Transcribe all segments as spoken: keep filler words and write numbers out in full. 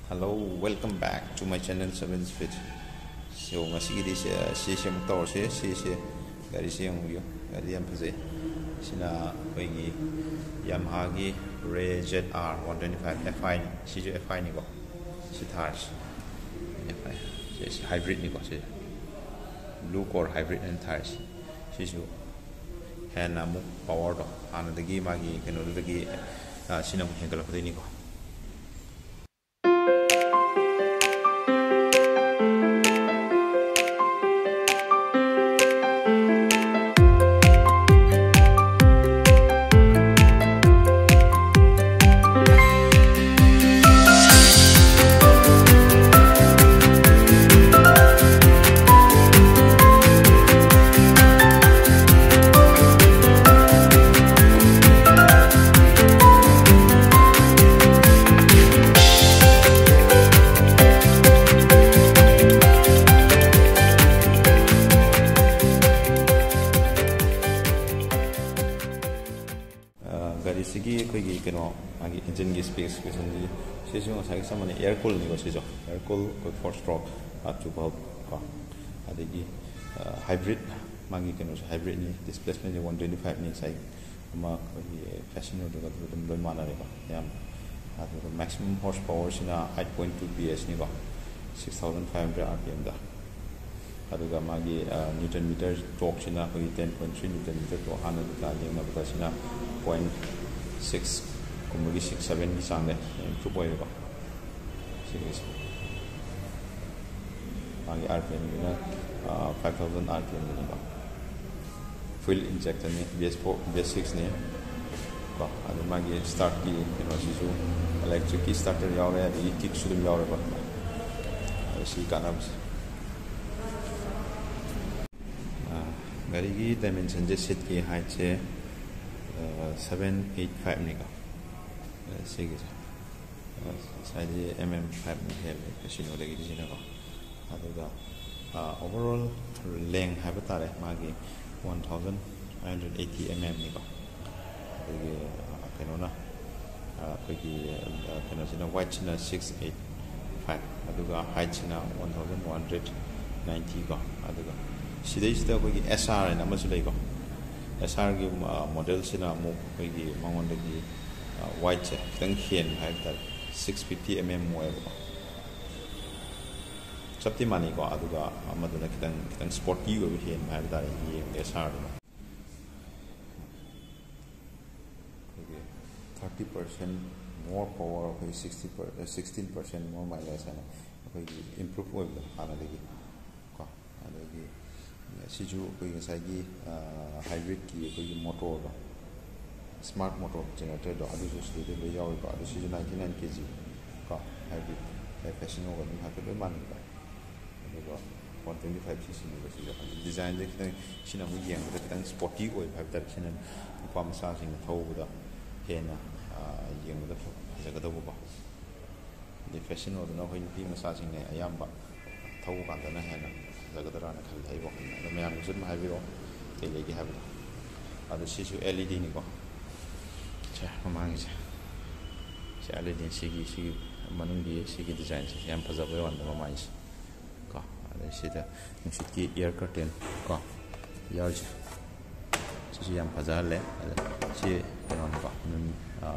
Hello, welcome back to my channel, Seven Speed. So, ꯉꯁꯤꯒꯤꯗꯤ ꯁꯤ, ꯁꯤꯁꯦ ꯑꯃꯨꯛ ꯇꯧꯔꯁꯦ꯫ ꯁꯤꯁꯦ, ꯒꯥꯔꯤꯁꯦ ꯌꯦꯡꯕꯤꯌꯨ, ꯒꯥꯔꯤ ꯌꯥꯝ ꯐꯖꯩ꯫ ꯁꯤꯅ ꯑꯩꯈꯣꯏꯒꯤ Yamahaꯒꯤ Ray Z R one twenty five F I ꯅꯤ꯫ ꯁꯤꯁꯨ F I ꯅꯤꯀꯣ꯫ ꯁꯤ ꯊꯥꯔꯁꯤ꯫ F I꯫ ꯁꯤ, ꯁꯤ hybrid ꯅꯤꯀꯣ꯫ ꯁꯤ blue core hybrid ꯍꯥꯏꯅ ꯊꯥꯔꯁꯤ꯫ ꯁꯤꯁꯨ ꯍꯦꯟꯅ ꯑꯃꯨꯛ powerꯗꯣ ꯍꯥꯟꯅꯗꯒꯤ ꯃꯥꯒꯤ ꯀꯩꯅꯣꯗꯨꯗꯒꯤ, ꯑ, ꯁꯤꯅ ꯑꯃꯨꯛ ꯍꯦꯟꯒꯠꯂꯛꯀꯗꯣꯏꯅꯤꯀꯣ꯫ ꯑ, ꯒꯥꯔꯤꯁꯤꯒꯤ ꯑꯩꯈꯣꯏꯒꯤ ꯀꯩꯅꯣ, ꯃꯥꯒꯤ engineꯒꯤ specificationꯁꯤ, ꯁꯤꯁꯨ ꯉꯁꯥꯏꯒꯤ ꯆꯞ ꯃꯥꯟꯅꯩ, air coolꯅꯤꯀꯣ꯫ ꯁꯤꯁꯨ air cool, ꯑꯩꯈꯣꯏ four stroke, ꯑ, two valve ꯀꯣ꯫ ꯑꯗꯒꯤ, ꯑ, hybrid, ꯃꯥꯒꯤ ꯀꯩꯅꯣꯁꯦ hybridꯅꯤ, displacementꯁꯦ one twenty fiveꯅꯤ꯫ ꯉꯁꯥꯏ ꯑꯃ ꯑꯩꯈꯣꯏꯒꯤ Fascinoꯗꯨꯒ ꯑꯗꯨꯝ ꯂꯣꯏ ꯃꯥꯟꯅꯔꯦꯀꯣ ꯑꯌꯥꯝꯕ꯫ ꯑꯗꯨꯒ maximum horsepowerꯁꯤꯅ eight point two P Sꯅꯤꯀꯣ, six thousand five hundred R P Mꯗ꯫ ꯑꯗꯨꯒ ꯃꯥꯒꯤ, ꯑ, newton meter torqueꯁꯤꯅ ꯑꯩꯈꯣꯏꯒꯤ ten point three newton meter torque, ꯍꯥꯟꯅꯒ ꯌꯦꯡꯅꯕꯗ ꯁꯤꯅ point six ꯀꯨꯝꯕꯒꯤ, six sevenꯒꯤ ꯆꯥꯡꯗ improve ꯑꯣꯏꯌꯦꯕ꯫ ꯁꯤꯒꯤꯁꯦ꯫ ꯃꯥꯒꯤ R P Mꯗꯨꯅ, ꯑ, five thousand R P Mꯗꯅꯤꯀꯣ꯫ Fuel injectorꯅꯤ, B S four, B S sixꯅꯤ ꯀꯣ꯫ ꯑꯗꯨ ꯃꯥꯒꯤ startꯀꯤ ꯀꯩꯅꯣꯁꯤꯁꯨ electricꯀꯤ starter ꯌꯥꯎꯔꯦ, ꯑꯗꯒꯤ kickꯁꯨ ꯑꯗꯨꯝ ꯌꯥꯎꯔꯦꯀꯣ꯫ ꯑꯗꯨ ꯁꯤ ꯀꯥꯟꯅꯕꯁꯦ꯫ ꯑ, ꯒꯥꯔꯤꯒꯤ dimensionꯁꯦ, seatꯀꯤ heightꯁꯦ, ꯑ, seven eight fiveꯅꯤꯀꯣ꯫ ꯑ, ꯁꯤꯒꯤꯁꯦ꯫ ꯑ, ꯉꯁꯥꯏꯗꯤ M M fiveꯅ ꯍꯦꯜꯂꯦ Fascinoꯗꯒꯤꯗꯤ ꯁꯤꯅꯀꯣ꯫ ꯑꯗꯨꯒ, ꯑ, overall length ꯍꯥꯏꯕ ꯇꯥꯔꯦ, ꯃꯥꯒꯤ one thousand five hundred eighty mmꯅꯤꯀꯣ꯫ ꯑꯗꯒꯤ, ꯑ, ꯀꯩꯅꯣꯅ, ꯑ, ꯑꯩꯈꯣꯏꯒꯤ, ꯑ, ꯀꯩꯅꯣꯁꯤꯅ, wideꯁꯤꯅ six eight, ꯐꯥꯏꯚ, ꯑꯗꯨꯒ ꯍꯥꯏꯠꯁꯤꯅ one thousand one hundred ninety ꯀꯣ꯫ ꯑꯗꯨꯒ ꯁꯤꯗꯩꯁꯤꯗ ꯑꯩꯈꯣꯏꯒꯤ ꯑꯦꯁ ꯑꯥꯔ ꯍꯥꯏꯅ ꯑꯃꯁꯨ ꯂꯩꯀꯣ꯫ ꯑꯦꯁ ꯑꯥꯔꯒꯤ ꯃꯣꯗꯦꯜꯁꯤꯅ ꯑꯃꯨꯛ ꯑꯩꯈꯣꯏꯒꯤ ꯃꯉꯣꯟꯗꯒꯤ ꯋꯥꯏꯠꯁꯦ ꯈꯤꯇꯪ ꯍꯦꯟꯕ ꯍꯥꯏꯕ ꯇꯥꯔꯦ, ꯁꯤꯛꯁ ꯐꯤꯐꯇꯤ ꯑꯦꯝ ꯑꯦꯝ ꯑꯣꯏꯌꯦꯕꯀꯣ꯫ ꯆꯞꯇꯤ ꯃꯥꯟꯅꯩꯀꯣ, ꯑꯗꯨꯒ ꯑꯃꯗꯨꯅ ꯈꯤꯇꯪ ꯈꯤꯇꯪ ꯁ꯭ꯄꯣꯔꯇꯤ ꯑꯣꯏꯕ ꯍꯦꯟꯕ ꯍꯥꯏꯕ ꯇꯥꯔꯦ, ꯌꯦꯡꯕꯗ ꯑꯦꯁ ꯑꯥꯔꯗꯨꯅ꯫ ꯑꯩꯈꯣꯏꯒꯤ ꯊꯥꯔꯇꯤ ꯄꯥꯔꯁꯦꯟ ꯃꯣꯔ ꯄꯋꯥꯔ, ꯑꯩꯈꯣꯏꯒꯤ sixty per sixteen percent more mileage ꯍꯥꯏꯅ ꯑꯩꯈꯣꯏꯒꯤ ꯏꯝꯄ꯭ꯔꯨꯞ ꯑꯣꯏꯕꯗꯣ ꯍꯥꯟꯅꯗꯒꯤ ꯀꯣ꯫ ꯑꯗꯒꯤ ꯁꯤꯁꯨ ꯑꯩꯈꯣꯏ ꯉꯁꯥꯏꯒꯤ ꯍꯥꯏꯕ꯭ꯔꯤꯠꯀꯤ ꯑꯩꯈꯣꯏꯒꯤ ꯃꯣꯇꯣꯔꯗꯣ, ꯁ꯭ꯃꯥꯔꯠ ꯃꯣꯇꯣꯔ ꯖꯦꯅꯦꯔꯦꯇꯔꯗꯣ, ꯑꯗꯨꯁꯨ ꯁꯤꯗꯩꯗ ꯂꯣꯏ ꯌꯥꯎꯔꯤꯀꯣ꯫ ꯑꯗꯨ ꯁꯤꯁꯨ ꯅꯥꯏꯟꯇꯤ ꯅꯥꯏꯟ ꯀꯦ ꯖꯤ ꯀꯣ, ꯍꯥꯏꯕ꯭ꯔꯤꯠ, ꯐꯦꯁꯟ ꯑꯣꯏꯕ ꯑꯗꯨꯝ ꯍꯥꯏꯐꯦꯠ ꯂꯣꯏ ꯃꯥꯟꯅꯩꯀꯣ꯫ ꯑꯗꯨꯒ ꯋꯥꯟ ꯇ꯭ꯋꯦꯟꯇꯤ ꯐꯥꯏꯚ ꯁꯤ ꯁꯤꯅꯦꯕ ꯁꯤꯁꯨ꯫ ꯑꯗꯨ ꯗꯤꯖꯥꯏꯟꯁꯦ ꯈꯤꯇꯪ, ꯁꯤꯅ ꯑꯃꯨꯛ ꯌꯦꯡꯕꯗ ꯈꯤꯇꯪ ꯁ꯭ꯄꯣꯔꯇꯤ ꯑꯣꯏꯕ ꯍꯥꯏꯕ ꯇꯥꯔꯦ꯫ ꯁꯤꯅ ꯅꯨꯄꯥ ꯃꯆꯥꯁꯤꯡꯅ ꯊꯧꯕꯗ ꯍꯦꯟꯅ ꯌꯦꯡꯕꯗ ꯐꯖꯒꯗꯧꯕꯀꯣ꯫ ꯑꯗꯩ ꯐꯦꯁꯟ ꯑꯣꯏꯕꯅ ꯑꯩꯈꯣꯏ ꯅꯨꯄꯤ ꯃꯆꯥꯁꯤꯡꯅ ꯑꯌꯥꯝꯕ ꯊꯧꯕ ꯀꯥꯟꯗꯅ ꯍꯦꯟꯅ ꯐꯖꯒꯗ꯭ꯔꯥꯅ ꯈꯜꯂꯦ ꯑꯩ ꯋꯥꯈꯜꯗ꯫ ꯑꯗꯣ ꯃꯌꯥꯝꯅꯁꯨ ꯑꯗꯨꯝ ꯍꯥꯏꯕꯤꯔꯛꯑꯣ ꯀꯩ ꯂꯩꯒꯦ ꯍꯥꯏꯕꯗꯣ꯫ ꯑꯗꯣ ꯁꯤꯁꯨ ꯑꯦꯜ ꯏ ꯗꯤꯅꯤꯀꯣ꯫ ꯁꯦ, ꯃꯃꯥꯡꯒꯤꯁꯦ꯫ ꯁꯤ ꯑꯦꯜ ꯏ ꯗꯤ, ꯁꯤꯒꯤ, ꯁꯤꯒꯤ ꯃꯅꯨꯡꯒꯤ ꯁꯤꯒꯤ ꯗꯤꯖꯥꯏꯟꯁꯦ ꯌꯥꯝ ꯐꯖꯕꯩ ꯋꯥꯅꯤꯗ ꯃꯃꯥꯏꯁꯦ꯫ ꯀꯣ, ꯑꯗꯩ ꯁꯤꯗ ꯅꯨꯡꯁꯤꯠꯀꯤ ꯏꯌꯔ ꯀꯔꯇꯦꯟ ꯀꯣ ꯌꯥꯎꯔꯤꯁꯦ꯫ ꯁꯤꯁꯨ ꯌꯥꯝ ꯐꯖꯍꯜꯂꯦ꯫ ꯑꯗ ꯁꯤ ꯀꯩꯅꯣꯅꯤꯀꯣ,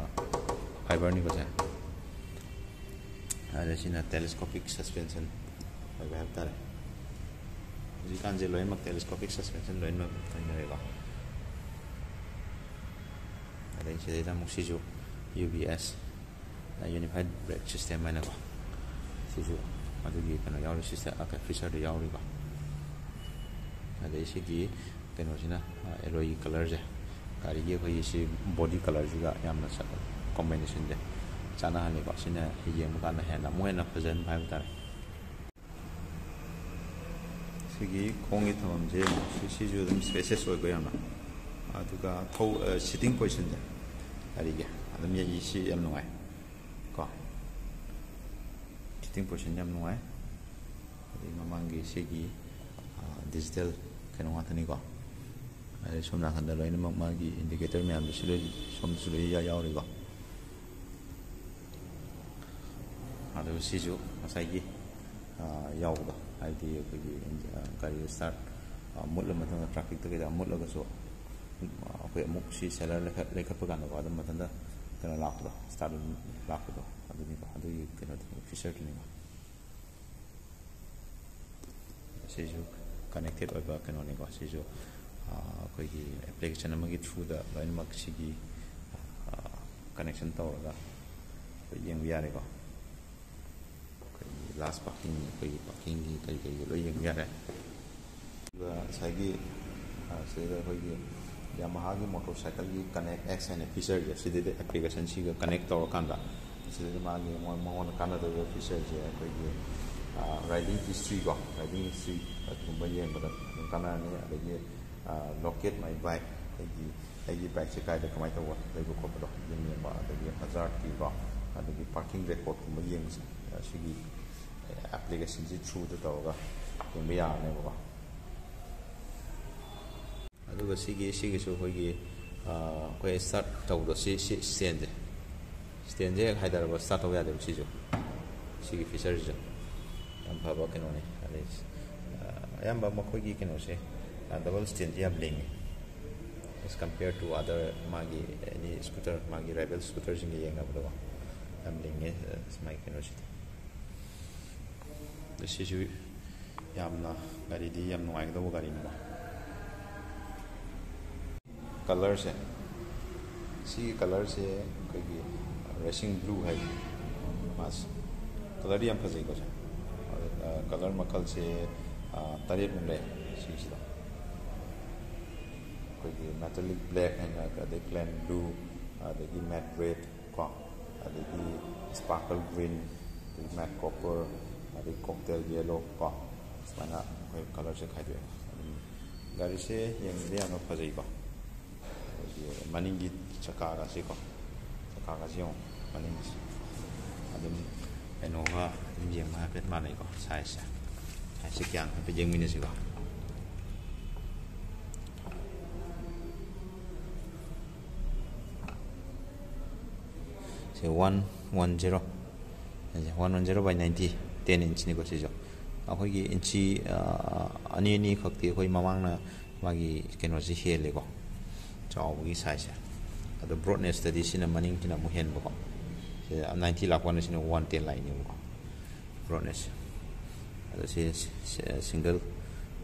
ꯐꯥꯏꯕꯔꯅꯤꯀꯣ ꯁꯦ꯫ ꯑꯗ ꯁꯤꯅ ꯇꯦꯂꯦꯁꯀꯣꯄꯤꯛ ꯁꯁꯄꯦꯟꯁꯟ ꯑꯣꯏꯕ ꯍꯥꯏꯕ ꯇꯥꯔꯦ꯫ ꯍꯧꯖꯤꯛꯀꯥꯟꯁꯦ ꯂꯣꯏꯅꯃꯛ ꯇꯦꯂꯦꯁꯀꯣꯄꯤꯛ ꯁꯁꯄꯦꯟꯁꯟ ꯂꯣꯏꯅꯃꯛ ꯑꯣꯏꯅꯔꯦꯀꯣ꯫ ꯑꯗꯩ ꯁꯤꯗꯩꯗ ꯑꯃꯨꯛ ꯁꯤꯁꯨ ꯌꯨ ꯕꯤ ꯑꯦꯁ, ꯌꯨꯅꯤꯐꯥꯏꯠ ꯕ꯭ꯔꯦꯛ ꯁꯤꯁꯇꯦꯝ ꯍꯥꯏꯅꯀꯣ꯫ ꯁꯤꯁꯨ ꯑꯗꯨꯒꯤ ꯀꯩꯅꯣ ꯌꯥꯎꯔꯤ, ꯁꯤꯁꯇ-, ꯑ, ꯐꯤꯆꯔꯗꯨ ꯌꯥꯎꯔꯤꯀꯣ꯫ ꯑꯗꯩ ꯁꯤꯒꯤ ꯀꯩꯅꯣꯁꯤꯅ, ꯑ, ꯑꯦꯂꯣꯏꯒꯤ ꯀꯂꯔꯁꯦ, ꯒꯥꯔꯤꯒꯤ ꯑꯩꯈꯣꯏꯒꯤ ꯁꯤ ꯕꯣꯗꯤ ꯀꯂꯔꯁꯤꯒ ꯌꯥꯝꯅ ꯆ-, ꯀꯣꯝꯕꯤꯅꯦꯁꯟꯁꯦ ꯆꯥꯅꯍꯜꯂꯤꯀꯣ꯫ ꯁꯤꯅ ꯌꯦꯡꯕ ꯀꯥꯟꯗ ꯍꯦꯟꯅ ꯑꯃꯨꯛ ꯍꯦꯟꯅ ꯐꯖꯍꯟꯕ ꯍꯥꯏꯕ ꯇꯥꯔꯦ꯫ ꯁꯤꯒꯤ ꯈꯣꯡꯒꯤ ꯊꯝꯐꯝꯁꯦ ꯁꯤ-, ꯁꯤꯁꯨ ꯑꯗꯨꯝ ꯁ꯭ꯄꯦꯁꯤꯌꯁ ꯑꯣꯏꯀꯣ ꯌꯥꯝꯅ꯫ ꯑꯗꯨꯒ ꯊꯧ-, ꯑ, ꯁꯤꯇꯤꯡ ꯄꯣꯖꯤꯁꯟꯁꯦ ꯒꯥꯔꯤꯒꯤ ꯑꯗꯨꯝ ꯌꯦ-, ꯁꯤ ꯌꯥꯝ ꯅꯨꯡꯉꯥꯏ ꯀꯣ꯫ ꯁꯤꯇꯤꯡ ꯄꯣꯖꯤꯁꯟ ꯌꯥꯝ ꯅꯨꯡꯉꯥꯏ꯫ ꯑꯗꯩ ꯃꯃꯥꯡꯒꯤ ꯁꯤꯒꯤ, ꯑ, ꯗꯤꯖꯤꯇꯦꯜ ꯀꯩꯅꯣ ꯉꯥꯛꯇꯅꯤꯀꯣ꯫ ꯑꯗꯩ ꯁꯣꯝ ꯅꯥꯀꯟꯗ ꯂꯣꯏꯅꯃꯛ ꯃꯥꯒꯤ ꯏꯟꯗꯤꯀꯦꯇꯔ ꯃꯌꯥꯝꯗꯨꯁꯨ ꯂꯣꯏ, ꯁꯣꯝꯗꯁꯨ ꯂꯣꯏ ꯌꯥ-, ꯌꯥꯎꯔꯤꯀꯣ꯫ ꯑꯗꯨꯒ ꯁꯤꯁꯨ ꯉꯁꯥꯏꯒꯤ, ꯑ, ꯌꯥꯎꯕꯗꯣ, ꯍꯥꯏꯗꯤ ꯑꯩꯈꯣꯏꯒꯤ, ꯑ, ꯒꯥꯔꯤ ꯁ꯭ꯇꯥꯔꯠ, ꯑ, ꯃꯨꯠꯂ ꯃꯇꯨꯡꯗ, ꯇ꯭ꯔꯥꯐꯤꯛꯇ ꯀꯩꯗ ꯃꯨꯠꯂꯒꯁꯨ, ꯑ, ꯑꯩꯈꯣꯏ ꯑꯃꯨꯛ ꯁꯤ ꯁꯦꯂꯔ ꯂꯩꯈꯠ-, ꯂꯩꯈꯠꯄ ꯀꯥꯟꯗꯀꯣ, ꯑꯗꯨꯝ ꯃꯊꯟꯇ ꯀꯩꯅꯣ ꯂꯥꯛꯄꯗꯣ, ꯁ꯭ꯇꯥꯔꯠ ꯑꯗꯨꯝ ꯂꯥꯛꯄꯗꯣ, ꯑꯗꯨꯅꯤꯀꯣ, ꯑꯗꯨꯒꯤ ꯀꯩꯅꯣꯗꯨꯅꯤ, ꯐꯤꯆꯔꯗꯨꯅꯤꯀꯣ꯫ ꯁꯤꯁꯨ ꯀꯅꯦꯛꯇꯦꯠ ꯑꯣꯏꯕ ꯀꯩꯅꯣꯅꯤꯀꯣ꯫ ꯁꯤꯁꯨ, ꯑ, ꯑꯩꯈꯣꯏꯒꯤ ꯑꯦꯄ꯭ꯂꯤꯀꯦꯁꯟ ꯑꯃꯒꯤ ꯊ꯭ꯔꯨꯗ ꯂꯣꯏꯅꯃꯛ ꯁꯤꯒꯤ, ꯑ, ꯀꯅꯦꯛꯁꯟ ꯇꯧꯔꯒ ꯑꯩꯈꯣꯏ ꯌꯦꯡꯕ ꯌꯥꯔꯦꯀꯣ꯫ ꯑꯩꯈꯣꯏꯒꯤ ꯂꯥꯁ ꯄꯥꯔꯀꯤꯡ, ꯑꯩꯈꯣꯏꯒꯤ ꯄꯥꯔꯀꯤꯡꯒꯤ ꯀꯔꯤ ꯀꯔꯤꯒꯤ ꯂꯣꯏ ꯌꯦꯡꯕ ꯌꯥꯔꯦ꯫ ꯑꯗꯨꯒ ꯉꯁꯥꯏꯒꯤ, ꯑ, ꯁꯤꯗꯩꯗ ꯑꯩꯈꯣꯏꯒꯤ ꯌꯥꯃꯥꯍꯥꯒꯤ ꯃꯣꯇꯣꯔ ꯁꯥꯏꯀꯜꯒꯤ ꯀꯅꯦꯛ ꯑꯦꯛꯁ ꯍꯥꯏꯅ ꯐꯤꯆꯔꯁꯦ, ꯁꯤꯗꯩꯗ ꯑꯦꯄ꯭ꯂꯤꯀꯦꯁꯟꯁꯤꯒ ꯀꯅꯦꯛ ꯇꯧꯔꯀꯥꯟꯗ, ꯁꯤꯗꯩꯗ ꯃꯥꯒꯤ ꯃꯉꯣꯟ-, ꯃꯉꯣꯟꯗ ꯀꯥꯟꯅꯗꯣꯏꯕ ꯐꯤꯆꯔꯁꯦ ꯑꯩꯈꯣꯏꯒꯤ, ꯑ, ꯔꯥꯏꯗꯤꯡ ꯍꯤꯁꯇ꯭ꯔꯤꯀꯣ, ꯔꯥꯏꯗꯤꯡ ꯍꯤꯁꯇ꯭ꯔꯤ ꯑꯗꯨꯒꯨꯝꯕ ꯌꯦꯡꯕꯗ ꯑꯗꯨꯝ ꯀꯥꯟꯅꯔꯅꯤ꯫ ꯑꯗꯒꯤ, ꯑ, locate my bike, ꯑꯩꯒꯤ, ꯑꯩꯒꯤ ꯕꯥꯏꯛꯁꯦ ꯀꯥꯏꯗ ꯀꯃꯥꯏꯅ ꯇꯧꯕ ꯂꯩꯕ ꯈꯣꯠꯄꯗꯣ ꯑꯗꯨꯝ ꯌꯦꯡꯕ, ꯑꯗꯒꯤ ꯍꯖꯥꯔꯠꯀꯤꯀꯣ, ꯑꯗꯒꯤ ꯄꯥꯔꯀꯤꯡ ꯔꯦꯀꯣꯔꯠꯀꯨꯝꯕ ꯌꯦꯡꯕꯁꯦ, ꯑ, ꯁꯤꯒꯤ ꯑꯦꯄ꯭ꯂꯤꯀꯦꯁꯟꯁꯤ ꯊ꯭ꯔꯨꯗ ꯇꯧꯔꯒ ꯌꯦꯡꯕ ꯌꯥꯔꯅꯦꯕꯀꯣ꯫ ꯑꯗꯨꯒ ꯁꯤꯒꯤ, ꯁꯤꯒꯤꯁꯨ ꯑꯩꯈꯣꯏꯒꯤ, ꯑ, ꯑꯩꯈꯣꯏ ꯁ꯭ꯇꯥꯔꯠ ꯇꯧꯕꯗꯣ, ꯁꯤ, ꯁꯤ ꯁ꯭ꯇꯦꯟꯁꯦ, ꯁ꯭ꯇꯦꯟꯁꯦ ꯍꯦꯛ ꯍꯥꯏꯗꯔꯕ ꯁ꯭ꯇꯥꯔꯠ ꯇꯧꯕ ꯌꯥꯗꯦꯕ꯫ ꯁꯤꯁꯨ, ꯁꯤꯒꯤ ꯐꯤꯆꯔꯁꯤꯁꯨ ꯌꯥꯝ ꯐꯕ ꯀꯩꯅꯣꯅꯤ꯫ ꯑꯗꯩ, ꯑ, ꯑꯌꯥꯝꯕ ꯃꯈꯣꯏꯒꯤ ꯀꯩꯅꯣꯁꯦ, ꯑ, ꯗꯕꯜ ꯁ꯭ꯇꯦꯟꯁꯦ ꯌꯥꯝ ꯂꯤꯡꯉꯤ, as compare to other ꯃꯥꯒꯤ any scooter, ꯃꯥꯒꯤ rival scooterꯁꯤꯡꯒ ꯌꯦꯡꯅꯕꯗꯀꯣ, ꯌꯥꯝ ꯂꯤꯡꯉꯦ, ꯑ, ꯃꯥꯒꯤ ꯀꯩꯅꯣꯁꯤꯗꯤ꯫ ꯑꯗ ꯁꯤꯁꯨ ꯌꯥꯝꯅ, ꯒꯥꯔꯤꯗꯤ ꯌꯥꯝ ꯅꯨꯡꯉꯥꯏꯒꯗꯧꯕ ꯒꯥꯔꯤꯅꯤꯀꯣ꯫ ꯀꯂꯔꯁꯦ, ꯁꯤꯒꯤ ꯀꯂꯔꯁꯦ ꯑꯩꯈꯣꯏꯒꯤ racing blue ꯍꯥꯏ, ꯃꯥꯁꯦ꯫ ꯀꯂꯔꯗꯤ ꯌꯥꯝ ꯐꯖꯩꯀꯣ ꯁꯦ꯫ ꯑꯗ, ꯑ, ꯀꯂꯔ ꯃꯈꯜꯁꯦ, ꯑ, ꯇꯔꯦꯠꯃꯨꯛ ꯂꯩ ꯁꯤꯒꯤꯁꯤꯗ꯫ ꯑꯩꯈꯣꯏꯒꯤ metallic black ꯍꯥꯏꯅ, ꯑꯗꯩ plain blue, ꯑꯗꯒꯤ matte red ꯀꯣ, ꯑꯗꯒꯤ sparkle green, ꯑꯗꯒꯤ matte copper, ꯑꯗꯒꯤ cocktail yellow ꯀꯣ, ꯁꯨꯃꯥꯏꯅ ꯑꯩꯈꯣꯏ ꯀꯂꯔꯁꯦ ꯈꯥꯏꯗꯣꯛꯑꯦ꯫ ꯑꯗꯨꯝ ꯒꯥꯔꯤꯁꯦ ꯌꯦꯡꯕꯗ ꯌꯥꯝꯅ ꯐꯖꯩꯀꯣ꯫ ꯑꯩꯈꯣꯏꯒꯤ ꯃꯅꯤꯡꯒꯤ ꯆꯀꯥꯒꯁꯤꯀꯣ, ꯆꯀꯥꯒꯁꯤ ꯌꯦꯡꯉꯣ, ꯃꯅꯤꯡꯒꯤꯁꯤ ꯑꯗꯨꯝ ꯀꯩꯅꯣꯒ ꯑꯗꯨꯝ ꯌꯦꯡꯕ ꯍꯥꯏꯐꯦꯠ ꯃꯥꯟꯅꯩꯀꯣ, ꯁꯥꯏꯖꯁꯦ꯫ ꯁꯥꯏꯖꯁꯦ ꯀꯌꯥꯅꯣ ꯍꯥꯏꯐꯦꯠ ꯌꯦꯡꯃꯤꯟꯅꯁꯤꯀꯣ꯫ ꯁꯦ, one one zero꯫ One one zero by ninety, ten inch ꯅꯤꯀꯣ ꯁꯤꯁꯨ꯫ ꯑꯩꯈꯣꯏꯒꯤ ꯏꯟꯆꯤ ꯑꯅꯤ ꯑꯅꯤ ꯈꯛꯇꯤ ꯑꯩꯈꯣꯏ ꯃꯃꯥꯡꯅ ꯃꯥꯒꯤ ꯀꯩꯅꯣꯁꯤ ꯍꯦꯜꯂꯦꯀꯣ, ꯆꯥꯎꯕꯒꯤ ꯁꯥꯏꯖꯁꯦ꯫ ꯑꯗꯣ ꯕ꯭ꯔꯣꯗꯅꯦꯁꯇꯗꯤ ꯁꯤꯅ, ꯃꯅꯤꯡꯁꯤꯅ ꯑꯃꯨꯛ ꯍꯦꯟꯕꯀꯣ꯫ ꯁꯤꯗ ꯅꯥꯏꯟꯇꯤ ꯂꯥꯛꯄ ꯀꯥꯟꯗ ꯁꯤꯅ ꯋꯥꯟ ꯇꯦꯟ ꯂꯥꯛꯏꯅꯦꯕꯀꯣ, ꯕ꯭ꯔꯣꯗꯅꯦꯁ꯫ ꯑꯗꯣ ꯁꯤ ꯁꯤꯡꯒꯜ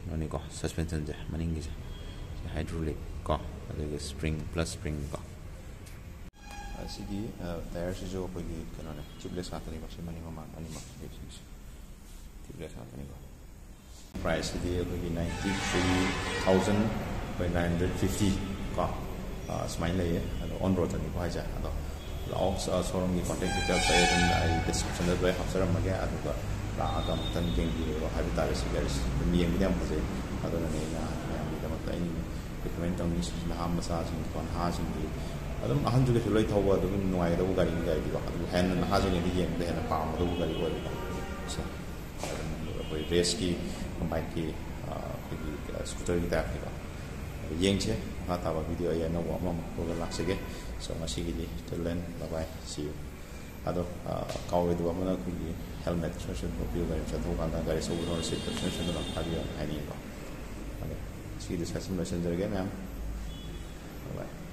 ꯀꯩꯅꯣꯅꯤꯀꯣ, ꯁꯁꯄꯦꯟꯁꯟꯁꯦ ꯃꯅꯤꯡꯒꯤꯁꯦ꯫ ꯁꯤ ꯍꯥꯏꯗ꯭ꯔꯣꯂꯤꯛ ꯀꯣ, ꯑꯗꯨꯒ ꯁ꯭ꯄ꯭ꯔꯤꯡ, ꯄ꯭ꯂꯁ ꯁ꯭ꯄ꯭ꯔꯤꯡ ꯀꯣ꯫ ꯑꯁꯤꯒꯤ ꯇꯥꯌꯔꯁꯤꯁꯨ ꯑꯩꯈꯣꯏꯒꯤ ꯀꯩꯅꯣꯅꯦ, ꯇ꯭ꯌꯨꯕꯂꯦꯁ ꯉꯥꯛꯇꯅꯤꯀꯣ, ꯁꯤ ꯃꯅꯤꯡ ꯃꯃꯥꯡ ꯑꯅꯤꯃꯛ ꯇ꯭ꯌꯨꯕꯂꯦꯁ ꯉꯥꯛꯇꯅꯤꯀꯣ꯫ ꯄ꯭ꯔꯥꯏꯁꯁꯤꯗꯤ ꯑꯩꯈꯣꯏꯒꯤ ninety three thousand ꯑꯩꯈꯣꯏ nine hundred fifty ꯀꯣ, ꯑ, ꯁꯨꯃꯥꯏꯅ ꯂꯩꯌꯦ꯫ ꯑꯗꯣ ꯑꯣꯟ ꯔꯣꯗꯇꯅꯤꯀꯣ ꯍꯥꯏꯁꯦ꯫ ꯑꯗꯣ ꯂꯥꯛꯑꯣ, ꯑ, ꯁꯣꯔꯨꯝꯒꯤ ꯀꯣꯟꯇꯦꯛ ꯗꯤꯇꯦꯜꯁ ꯑꯩ ꯑꯗꯨꯝ ꯑꯩ ꯗꯤꯁꯀ꯭ꯔꯤꯞꯁꯟꯗ ꯂꯣꯏ ꯍꯥꯞꯆꯔꯝꯃꯒꯦ꯫ ꯑꯗꯨꯒ ꯂꯥꯛꯑꯒ ꯑꯃꯨꯛꯇꯪ ꯌꯦꯡꯕꯤꯔꯣ ꯍꯥꯏꯕ ꯇꯥꯔꯦ꯫ ꯁꯤ ꯒꯥꯔꯤꯁꯦ ꯑꯗꯨꯝ ꯌꯦꯡꯕꯗ ꯌꯥꯝ ꯐꯖꯩ꯫ ꯑꯗꯨꯅꯅꯦ ꯑꯩꯅ ꯃꯌꯥꯝꯒꯤꯗꯃꯛꯇ ꯑꯩꯅ ꯔꯤꯀꯃꯦꯟ ꯇꯧꯅꯤꯡꯉꯤꯁꯤ, ꯅꯍꯥ ꯃꯆꯥꯁꯤꯡꯀꯣ, ꯅꯍꯥꯁꯤꯡꯒꯤ ꯑꯗꯨꯝ, ꯑꯍꯟꯁꯨ ꯀꯩꯁꯨ ꯂꯣꯏ ꯊꯧꯕ ꯑꯗꯨꯝ ꯅꯨꯡꯉꯥꯏꯒꯗꯧꯕ ꯒꯥꯔꯤꯅꯤ, ꯒꯥꯔꯤꯗꯤꯀꯣ꯫ ꯑꯗꯨꯕꯨ ꯍꯦꯟꯅ ꯅꯍꯥꯁꯤꯡꯅꯗꯤ ꯌꯦꯡꯕꯗ ꯍꯦꯟꯅ ꯄꯥꯝꯒꯗꯧꯕ ꯒꯥꯔꯤ ꯑꯣꯏꯕꯀꯣ꯫ ꯁꯦ, ꯑꯗꯨꯝ ꯑꯩꯈꯣꯏ ꯔꯦꯁꯀꯤ ꯕꯥꯏꯛꯀꯤ, ꯑ, ꯑꯩꯈꯣꯏꯒꯤ, ꯑ, ꯁ꯭ꯀꯨꯇꯔꯒꯤ ꯇꯥꯏꯞꯀꯤꯀꯣ꯫ ꯑꯗꯨ ꯌꯦꯡꯁꯦ, ꯃꯈꯥ ꯇꯥꯕ ꯚꯤꯗꯤꯑꯣ ꯑꯩ ꯑꯅꯧꯕ ꯑꯃꯃꯨꯛ ꯄꯨꯔꯒ ꯂꯥꯛꯆꯒꯦ꯫ So, ꯉꯁꯤꯒꯤꯗꯤ till then, bye bye, see you꯫ ꯑꯗꯣ, ꯑ, ꯀꯥꯎꯔꯣꯏꯗꯕ ꯑꯃꯅ ꯑꯩꯈꯣꯏꯒꯤ ꯍꯦꯜꯃꯦꯠ ꯁꯣꯏꯁꯣꯏꯗꯅ ꯎꯞꯄꯤꯌꯨ, ꯒꯥꯔꯤ ꯃꯆꯥ ꯊꯧꯕ ꯀꯥꯟꯗ, ꯒꯥꯔꯤ ꯑꯆꯧꯕ ꯊꯧꯔꯁꯤ ꯁꯣꯏꯁꯣꯏꯗꯅ ꯊꯥꯕꯤꯌꯨ ꯍꯥꯏꯅ ꯍꯥꯏꯅꯤꯡꯉꯤꯀꯣ꯫ ꯑꯗꯣ ꯁꯤꯒꯤ ꯗꯤꯁꯀꯁꯟ ꯂꯣꯏꯁꯤꯟꯖꯔꯒꯦ ꯃꯌꯥꯝ꯫ Bye bye꯫